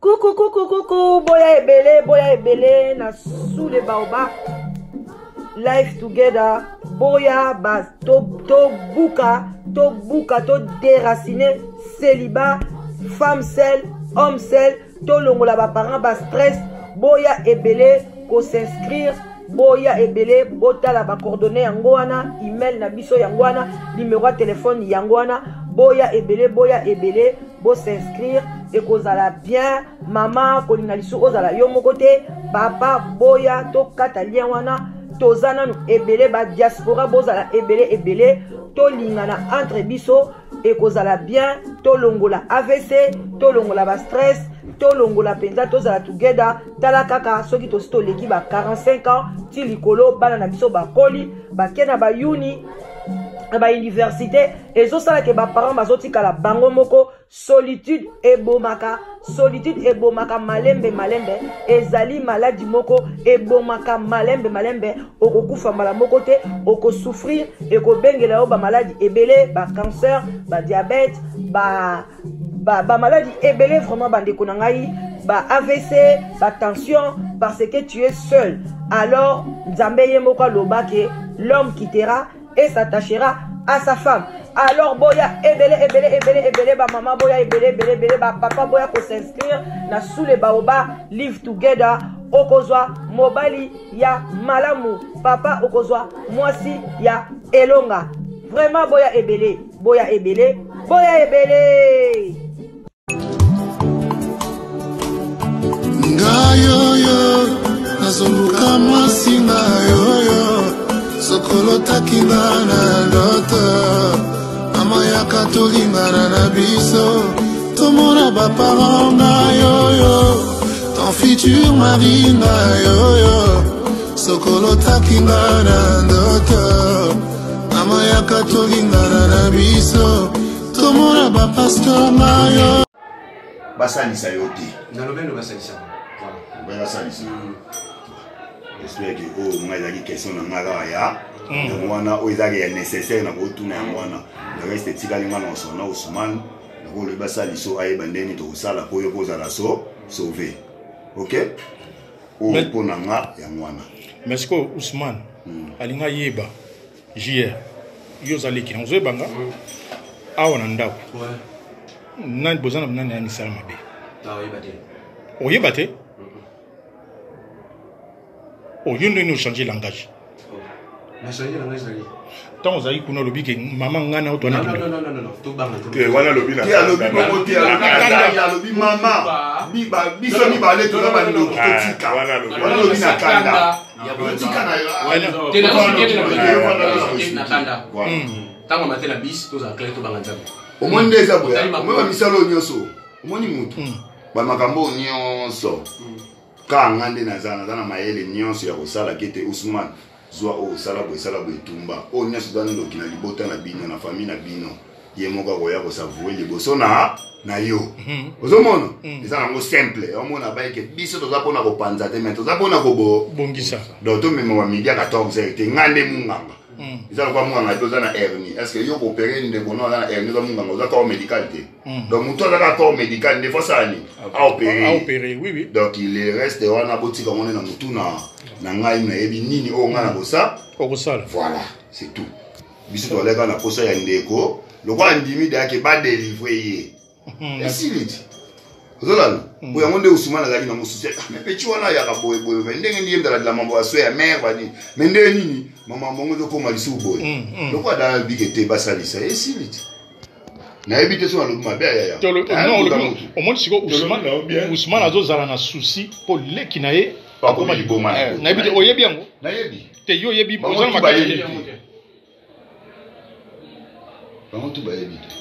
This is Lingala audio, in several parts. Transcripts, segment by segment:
Coucou, coucou, coucou, boya ebele, boya ebele, na sous les baobabs. Life together, boya ba to to buka, to buka, to déraciner, célibat, femme seule, homme seul, to longola ba parents ba stress, boya ebele ko s'inscrire boya ebele botala ba coordonnées yango wana email na biso yango wana numéro ya téléphone yango wana boya ebele boya ebele bo s'inscrire ekozala bien mama kolinga lisusu ozala yo moko te papa boya tokata lien wana toza nanu ebele ba diaspora bozala ebele ebele tolingana entre biso ekozala bien tolongola avc tolongola ba stress tolongola mpenza tozala together tala kaka soki tosi toleki ba 45 ans ti likolo bana na biso bakoli bake na bayuni na bauniversité ezosala ke baparent bazotikala bango moko solitude ebomaka solitude ebomaka malembe malembe ezali maladi moko ebomaka malembe malembe okokufa mbala moko te okosouffrir ekobengela yo bamaladi ebele bacancer badiabete ba bamaladi ba ebele vraiment bandeko na ngai ba avc batension parce que tu es seul alors nzambe ye moko aloba ke l'homme quittera et s'attachera à sa femme alors boya ebele ebele ebele ebele bamama boya ebele ebele ebele bapapa boya kos'inscrire na sous le baoba live together okozwa mobali ya malamu papa okozwa mwasi ya elonga vraiment boya ebele boya ebele boya ebele Ngai oyo nazoluka mwasi ngai oyo sokolotaki nga na ndoto mama yaka tolingana na biso tomona baparent ngai oyo ton futur mari ngai oyo sokolotaki nga na ndoto mama yaka tolingana na biso tomona bapasteur ngai oyo basalisa yo te nalobendo basalisa basalisa j'espère que oyo ngai ezalaki question na ngai kaka ya yango wana oyo ezalaki ya nécessaire na kotuna yango wana le reste etikali ngai na osona Ousmane nakolobi basaliso ayeba ndenge tokosala mpo yo kozala so sauve ok oyo mpo na nga yango wana mais sikoyo Ousmane alingi ayeba JR yo oza leki na ozoyeba nga awa na ndako nani boza na nani ya misala mabe oyeba te oyo ndenge ochange langage ntango ozalaki kuna olobi ke mama ngai na oto wana alobi bongo te alobi mama biso mibale toza bandoki totika wana alobi na kanda na ntango amate na bis tozala clair tobanga nzambe omoni nde eza boya omoni bamisala oyo nyonso omoni motu bamakambo oyo nyonso kaka nga nde naza naza na mayele nyonso ya kosala ke te Ousmane zwa oyo osala boye esala boye etumba oyo nyonso eza ndoki na libota na bino na famille na bino ye moko akoya kosavoue liboso na na yo ozomona eza nango simple omona bayeke biso toza mpona kopanza te mais toza mpona kobongisa donc tomema bamidi ya 14 heures te nga nde munganga eza lokola munganga te oza na hernie est ce que yo koopere ndeko no aza na hernie oza munganga oza corps médical te donc motu aza kaka corps médical nde fosala nini aopere oui, oui. Donc il reste wana botika ngo nde na motu na ngai nayebi nini oyo ngai nakosa okosala voilà c'est tout biso tozalaki kaka na posa ya ndeko lokola ndimi deyake badelivre ye esili ti ozolanda po yango nde Ousmane azalaki na mosusu mais petit wana ayaka boye boye mais ndenge nini ye mdaladela mambo ya so ya mare banini mais ndenge nini mama mongo ezokóma lisusu boye lokola dala bike te basalisa esili ti nayebi te so nalobi mabe ayaya omoni sikoyo Ousmane azozala na souci mpo leki na ye akoma liboma nayebi te oyebi yango nayebi te yo oyebi oza na makasi bango tu bayebi te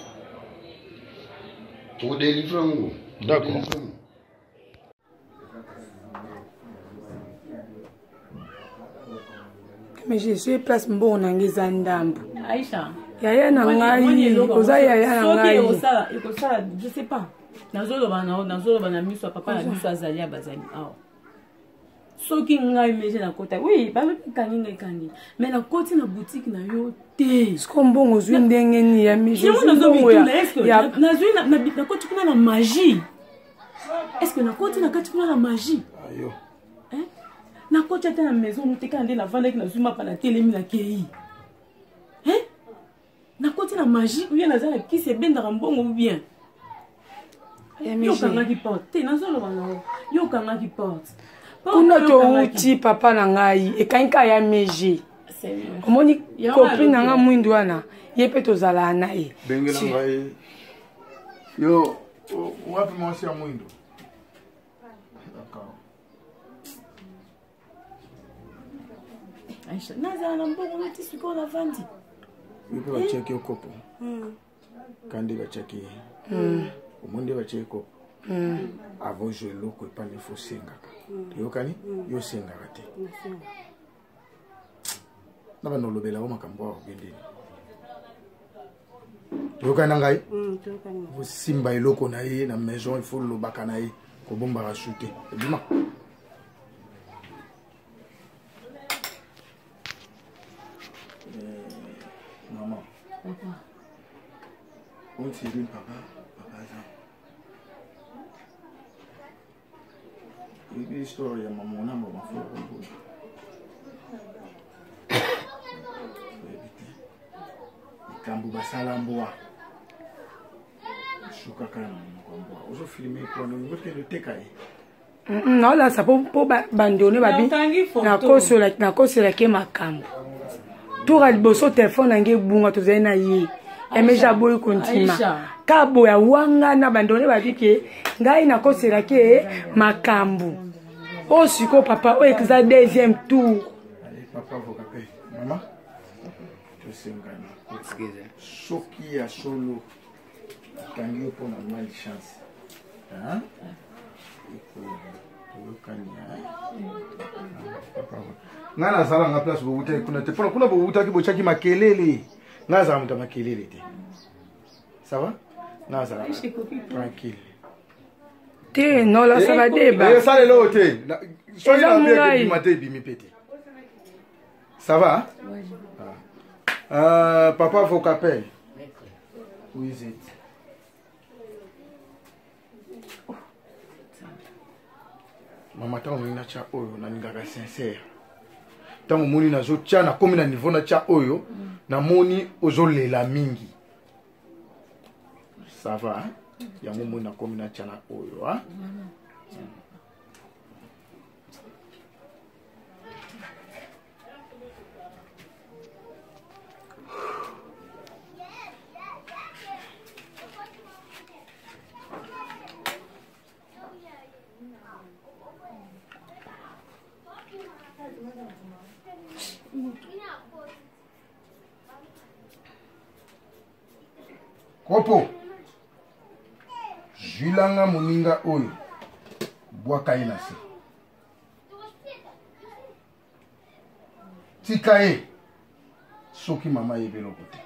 tokodelivre yango d'accord Mais je suis place mbongo na ngai eza ndambo. Aisha. Yaya na ngai, oza yaya na ngai. Soki ekosala, je sais pas. Nazoloba na nazoloba na miso ya papa na biso azali ya bazali awa. Soki ngai meje nakota, oui, balobi ekangi ngai ekangi. Mais nakoti na boutique na yo te. Siko mbongo ozwi ndenge nini ya meje? Yango nazomituna, est-ce que nazwi nakoti kuna na magie? Est-ce que nakoti na kati kuna na magie? Ayo. Hein? Nakoti ata na maison moteka nde navandaki nazwi mapa na telemi na kei. Hein? Nakoti na magie ou bien naza na kisi ebendaka mbongo ou bien? Yo okangaki porte te, nazoloba na yo. Yo okangaki porte. Kuna towuti papa na ngai ekangi kaka ya meje. Omoni copine na ngai mwindu wana, ye mpe tozalaka na ye. Bengela ngai yo wapi mwasi ya mwindu? D'accord. Aisha, nazala na mbongo neti sikoyo navandi. Yo mpe batiaki yo kopo. Kandi batiaki ye. Omoni nde batiaki kopo. Avant ozwa eloko epai ifo osengaka. Toyokani? Yo osengaka te. Na bana olobela yo makambo awa obendeli. Toyokani na ngai? Osimba eloko na ye na maison, il faut lobaka na ye, kobombaka su te. Ebima. Maman. Papa. On s'est dit papa, papa ça. Une histoire ya maman na maman faut comprendre. Likambo basala mbwa. Sukaka na monoko ya mbwa. Ozo filmer kwa no ngotele oteka ye. Naolakisa mpo bandone babi nakosolaki makambo tour ya liboso telefone na ngai ebunga tozali na ye emeja aboyi kondima kabo ya wanga na bandone babi ke ngai nakoselaki ye makambo oyo sikoyo papa oyo eza deuxième tour. Papa vokape mama tosengana soki ya solo akangi yo mpona malchance toyokani. Ngai nazala nga place bowutaki kuna te, mpona kuna bowutaki botyaki makelele. Ngai azala moto ya makelele te, ça va? Ngai azala tranquille te, nolasa badeba esala eloko te soki na ebima te, ebimi mpe te. Ça va? Ah. Papa Vocapel. Où is it? Mama, ntango olingi natya oyo nalingaka sincère. Ntango omoni nazotya, nakomi na niveau natya oyo, namoni ozolela mingi. Ça va? Yango omoni nakomi natya na oyo. Kopo zwilanga moninga oyo, bwaka ye na se, tika ye. Soki mama ayebi eloko te,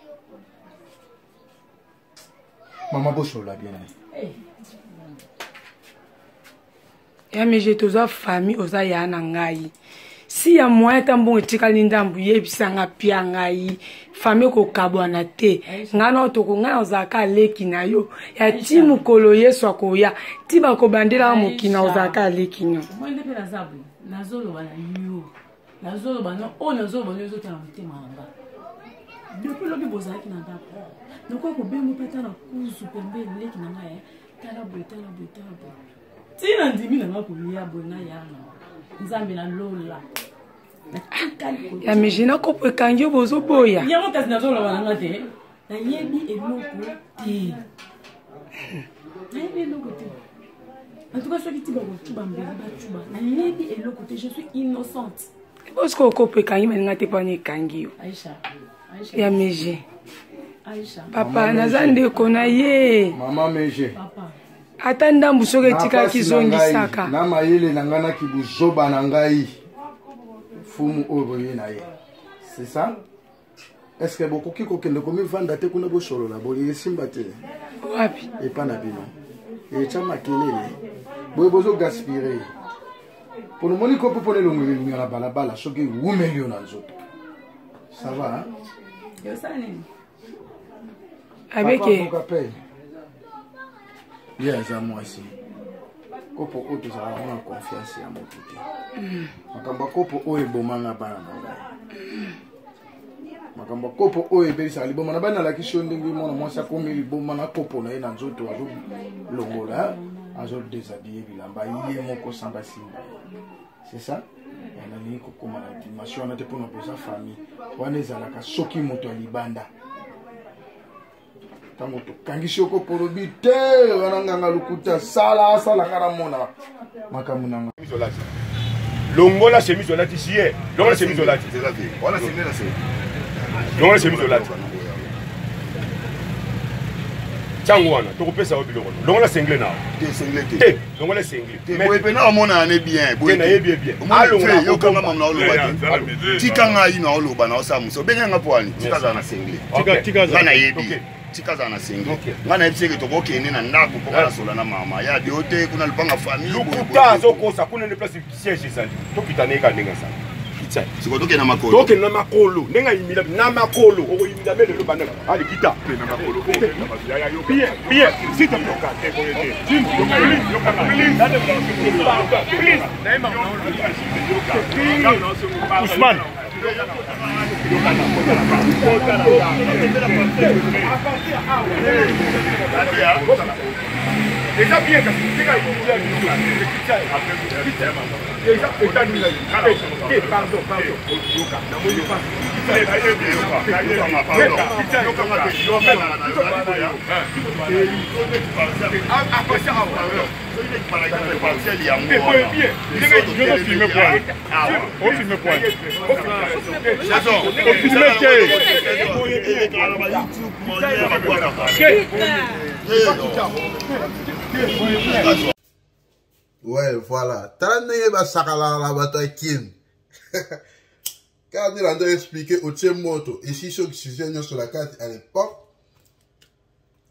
mama bosolola bien na ye. Ya meje, toza famille, oza ya na ngai. Si ya moyen ata mbongo etikali ndambu, yebisanga pia ngai. Famille kokabwana te. Ngai na toko ngai ozalaka aleki na yo ya ti mokolo Yesu akoya, ti bakobandelaka mokili na ozalaka aleki no. Nazoloba na yo, nazoloba na oyo, nazoloba na yo, ezotala motema na nga. Depuis lobi bozalaki na ndako, nakoki kobenga mpe ata na kuzu pembeni, leki na ngai, tala boye, tala boye, tala boye, ntina ndimi na nga kolia boye na yana Nzambe na lola. Ya meje, na kopo ekangi yo, bozoboya. Yango kasi nazoloba na nga te, nayebi eloko te, nayebi eloko te. En tout cas soki ti bakocuba mbeli bacuba, nayebi eloko te, je suis innocente. Bosiko okopo ekangi baninga te, mpona ekangi yo. Aisha, ya meje, papa naza ndeko na ye. Mama meje. Ata ndambu soki etikaki, zongisaka. Na mayele na ngai, naki buzoba na ngai, fumu oyo boye na ye, c'est ça. Est ce que bokoki kokende komivanda te kuna bosolola boye esimba te? Wapi? Epa na bino. Etya makelele. Boye bozo gaspiller. Pona omoni kopo pona elongo elongo na balabala soki ewumeli yo na nzoto. Ça va? Hein? Abeke. Papa ye aza mwasi. Kopo oyo tozalaka ngo na confiance ya moto te. Makambo ya kopo oyo ebomanga bana na ngai. Makambo ya kopo oyo ebelisaka liboma na bana. Nalakisi yo ndenge mwana mwasi akomi liboma na kopo na ye na nzoto, azolongola, azodéshabille bilamba ye moko sans basimba ye. C'est ça, nalingi kokóma na dimension wana te mpona boza famille wana. Ezalaka soki moto ya libanda, ntango tokangisi yo kopo, olobi te wana nganga lokuta, sala asala nga namona makambo na nga. Longola chemise olati, sie longola chemise olati, longola chemise olati. Ntango wana tokopesa yo biloko. Longola singlet na te, longola singlet. Boye mpe naomonana ne bien. Te, nayebi ye bien. Yokanga mama, naoloba te, tika ngai naoloba, naosala mosa obenge nga mpo wani. Tika azala na singlet, nga nayebi. Tika azala na singlet, nga nayebi seke tokokende na ndako mpo nga nasola na mama ya bio te kuna lupanga famille. Lokuta, azokosa. Kuna nde place siège ezali, tokita neyeka ndenge asala. Siko tokende na makolo. Tokende na makolo ndenge ayimila na makolo, okoyimila me lelo banda ali kita na makolo. Bien, bien, s'il te plaît. Please. Ousmane. Eza bien, kasi tika eza etani te. Pardon, pardon, yoka, namoni pasi. Ofilme point, ofilme point, ofilme te. Ouais, voilà, tala ndenge basakalaka na bato ya Kini. Kaka nde lando expliqué, otie moto, esisi oxygène nyonso na kati. À l'époque,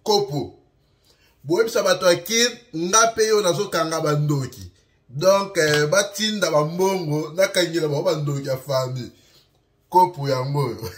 kopo boyebisa bato ya Kini, nga mpe yo nazokanga bandoki. Donc batinda bambongo, nakangela bango bandoki ya famille. Kopo yango oyo.